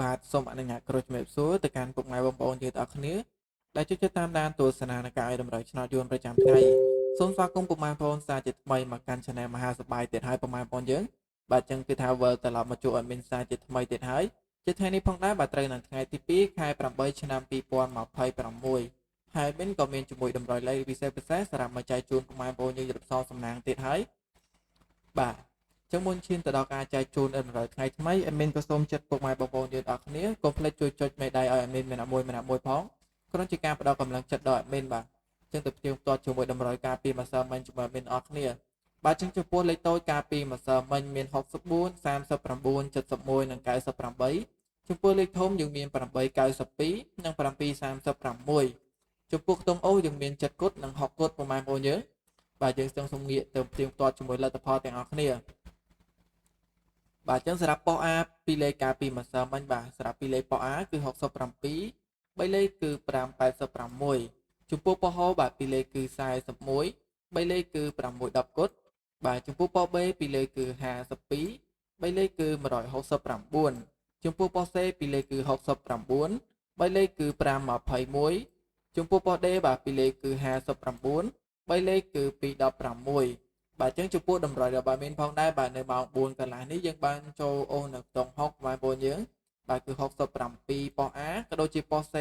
បាទសូមអនុញ្ញាតគ្រូជំរាបសួរទៅកាន់ពុកម៉ែបងប្អូនយើងទាំងអស់គ្នាដែលជួយតាមដានទស្សនានៃការឲ្យតម្រូវឆ្នោតយួនប្រចាំថ្ងៃសូមស្វាគមន៍ពុកម៉ែបងប្អូនសាជាថ្មីមកកាន់ Channel មហាសប្បាយទៀតហើយពុកម៉ែបងប្អូនយើងបាទចឹងគឺថាវិលត្រឡប់មកជួប admin សាជាថ្មីទៀតហើយជាថ្ងៃនេះផងដែរបាទត្រូវនៅថ្ងៃទី2ខែ8ឆ្នាំ2026ហើយ admin ក៏មានជាមួយតម្រុយលេខពិសេសពិសេសសម្រាប់មកចែកជូនពុកម៉ែបងប្អូនយើងរៀបសងសំណាងទៀតហើយបាទចឹងមុនឈានទៅដល់ការចែកជូនតម្រុយថ្ងៃថ្មី admin ក៏សូមចិត្តពុកម៉ែបងប្អូនយើងទាំងអស់គ្នាកុំភ្លេចជួយចុចមេដៃឲ្យ admin ម្នាក់មួយម្នាក់មួយផងគ្រាន់ជាការផ្ដល់កម្លាំងចិត្តដល់ admin បាទចឹងទៅផ្ទៀងផ្ទាត់ជាមួយតម្រុយការពីម្សិលមិញជាមួយ admin អស់គ្នាបាទចឹងចំពោះលេខតូចការពីម្សិលមិញមាន64 39 71និង98ចំពោះលេខធំយើងមាន892និង736ចំពោះខ្ទង់អូយើងមាន7គុតនិង6គុតប្រហែលបងប្អូនយើងបាទយើងសូមងាកទៅផ្ទៀងផ្ទាត់ជាមួយលទ្ធផលទាំងអស់គ្នាបាទអញ្ចឹងសម្រាប់ប៉ុស A ពីលេខកាលពីម្សិលមិញបាទសម្រាប់ពីលេខប៉ុស A គឺ67 3លេខគឺ586ចំពោះប៉ុសហបាទពីលេខគឺ41 3លេខគឺ610គុតបាទចំពោះប៉ុស B ពីលេខគឺ52 3លេខគឺ169ចំពោះប៉ុស C ពីលេខគឺ69 3លេខគឺ521ចំពោះប៉ុស D បាទពីលេខគឺ59 3លេខគឺ216បាទអញ្ចឹងចំពោះតម្រុយរបស់មានផងដែរបាទនៅម៉ោង4កន្លះនេះយើងបានចូលអូសនៅខ្ទង់6បងប្អូនយើងបាទគឺ67ប៉ុស A ក៏ដូចជាប៉ុស C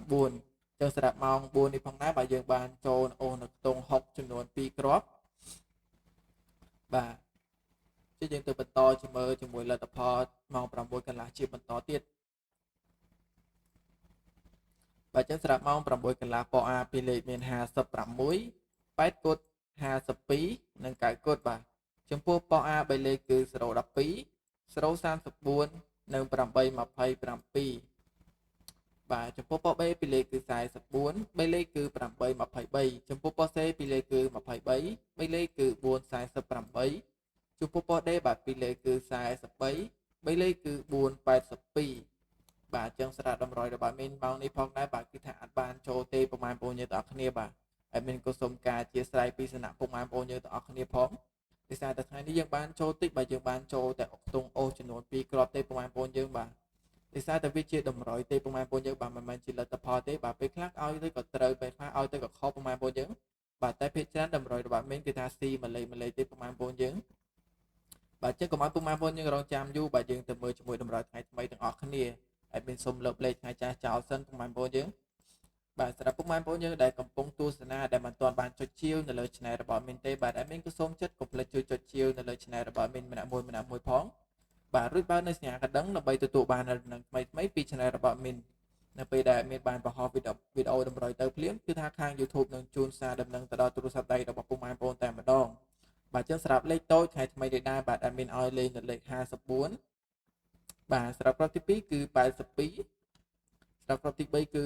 69ចឹងសម្រាប់ម៉ោង4នេះផងដែរបាទយើងបានចូលអូសនៅខ្ទង់6ចំនួន2គ្រាប់បាទជាយើងទៅបន្តជាមួយជាមួយលទ្ធផលម៉ោង6កន្លះជាបន្តទៀតបាទចឹងសម្រាប់ម៉ោង6កន្លះប៉ុស A ពីលេខមាន56 8គុត52និង9គុតបាទចំពោះប៉ុស A 3លេខគឺ012 034និង827បាទចំពោះប៉ុស B ពីលេខគឺ44 3លេខគឺ823ចំពោះប៉ុស C ពីលេខគឺ23 3លេខគឺ448ចំពោះប៉ុស D បាទពីលេខគឺ43 3លេខគឺ482បាទអញ្ចឹងស្រាប់តម្រុយរបស់មីនម៉ោងនេះផងដែរបាទគឺថាអត់បានចូលទេប្រហែលបងប្អូនយើងទាំងអស់គ្នាបាទ admin ក៏សូមការអធិស្ឋានពីសំណាក់ពុកម៉ែបងប្អូនយើងទាំងអស់គ្នាផងដោយសារតែថ្ងៃនេះយើងបានចូលតិចបាទយើងបានចូលតែខ្ទង់អូសចំនួន2គ្រាប់ទេពុកម៉ែបងប្អូនយើងបាទដោយសារតែវាជាតម្រុយទេពុកម៉ែបងប្អូនយើងបាទមិនមែនជាលទ្ធផលទេបាទពេលខ្លះឲ្យទៅក៏ត្រូវពេលខ្លះឲ្យទៅក៏ខុសពុកម៉ែបងប្អូនយើងបាទតែភាគច្រើនតម្រុយរបស់មីនគឺថាស៊ីម៉ាឡេម៉ាឡេទេពុកម៉ែបងប្អូនយើងបាទចឹងកុំឲ្យពុកម៉ែបងប្អូនយើងរងចាំយូរបាទយើងទៅមើលជាមួយតម្រុយថ្ងៃថ្មីទាំងអស់គ្នា admin សូមលើកលេខថ្ងៃចាស់ចោលសិនពុកម៉ែបងប្អូនយើងបាទសម្រាប់ពុកម៉ែបងប្អូនយើងដែលកំពុងទស្សនាដែលមិនទាន់បានចុចជាវនៅលើ Channel របស់មីនទេបាទ admin ក៏សូមចិត្តកុំភ្លេចជួយចុចជាវនៅលើ Channel របស់មីនម្នាក់មួយម្នាក់មួយផងបាទរួចបើនៅសញ្ញាកណ្ដឹងដើម្បីទទួលបាននូវដំណឹងថ្មីៗពី Channel របស់មីននៅពេលដែលមានបានបង្ហោះវីដេអូតម្រុយទៅភ្លាមគឺថាខាង YouTube នឹងជូនសារដំណឹងទៅដល់ទូរស័ព្ទដៃរបស់ពុកម៉ែបងប្អូនតែម្ដងបាទចឹងសម្រាប់លេខតូចថ្ងៃថ្មីនេះដែរបាទ admin ឲ្យលេខនៅលេខ54បាទសម្រាប់គ្រាប់ទី2គឺ82សម្រាប់គ្រាប់ទី3គឺ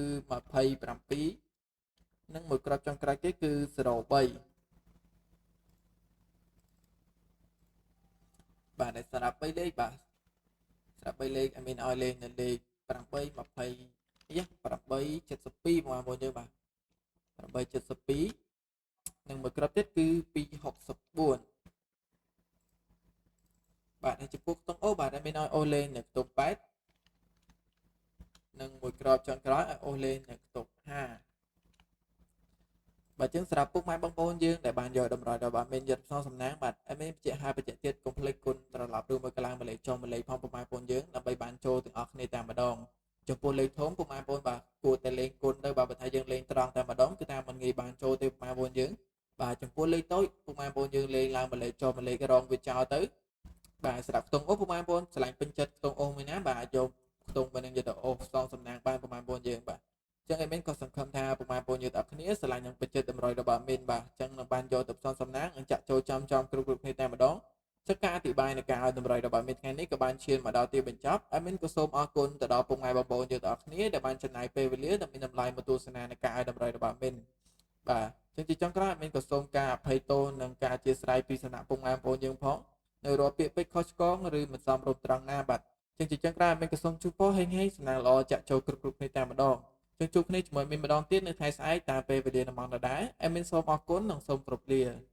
27និងមួយគ្រាប់ចុងក្រោយគេគឺ03បាទដែលសម្រាប់3លេខបាទសម្រាប់3លេខ admin ឲ្យលេខនៅលេខ8 20យ៉ា872បងប្អូនយើងបាទ872និងមួយគ្រាប់ទៀតគឺ264បាទហើយចំពោះខ្ទង់អូបាទ admin ឲ្យអូលេងនៅខ្ទង់8និងមួយគ្រាប់ចុងក្រោយឲ្យអូសលេងនៅខ្ទង់5បាទចឹងសម្រាប់ពុកម៉ែបងប្អូនយើងដែលបានយកតម្រុយដល់បាទមានយត់ផ្សងសំណាងបាទអែមានបញ្ជាក់ហើយបញ្ជាក់ទៀតកុំភ្លេចគុណត្រឡប់ឬមួយកន្លងម្លេចចុះម្លេចផងពុកម៉ែបងប្អូនយើងដើម្បីបានចូលទាំងអស់គ្នាតែម្ដងចំពោះលេខធំពុកម៉ែបងប្អូនបាទគួរតែលេងគុណទៅបាទបើថាយើងលេងត្រង់តែម្ដងគឺថាមិនងាយបានចូលទេពុកម៉ែបងប្អូនយើងបាទចំពោះលេខតូចពុកម៉ែបងប្អូនយើងលេងឡើងម្លេចចុះម្លេចរងវាចោលទៅបាទសម្រាប់ខ្ទង់អូពុកម៉ែបងប្អូនឆ្លាញ់ពេញចិត្តខ្ទង់អូមួយណាបាទអាចយកខ្ទង់បើនឹងយកទៅអូផ្សងសំណាងបានពុកម៉ែបងប្អូនយើងបាទចឹងអេមីនក៏សង្ឃឹមថាពុកម៉ែបងប្អូនយើងទាំងអស់គ្នាស្រឡាញ់នឹងពេញចិត្តតម្រុយរបស់អេមីនបាទចឹងនឹងបានយកទៅផ្សងសំណាងនិងចាក់ចូលចំចំគ្រប់គ្រប់គ្នាតែម្ដងចឹងការអធិប្បាយនៃការឲ្យតម្រុយរបស់អេមីនថ្ងៃនេះក៏បានឈានមកដល់ទីបញ្ចប់អេមីនក៏សូមអរគុណទៅដល់ពុកម៉ែបងប្អូនយើងទាំងអស់គ្នាដែលបានចំណាយពេលវេលានិងមានតម្លៃមកទស្សនានៃការឲ្យតម្រុយរបស់អេមីនបាទចឹងជាចុងក្រោយអេមីនក៏សូមការអភ័យទោសនិងការអធិស្ឋានពីសំណាក់ពុកម៉ែបងប្អូនយើងផងនៅរាល់ពាក្យពេចន៍ខុសឆ្គងឬមិនសមរម្យត្រង់ណាបាទចឹងជាចុងក្រោយអេមីនក៏សូមជូនពរហេងហេងសំណាងល្អចាក់ចូលគ្រប់គ្រប់គ្នាតែម្ដងចឹងជួបគ្នាជាមួយមីនម្ដងទៀតនៅថ្ងៃស្អែកតាមពេលវេលានៅម៉ោងដដែលអេមីនសូមអរគុណនិងសូមគោរពលា។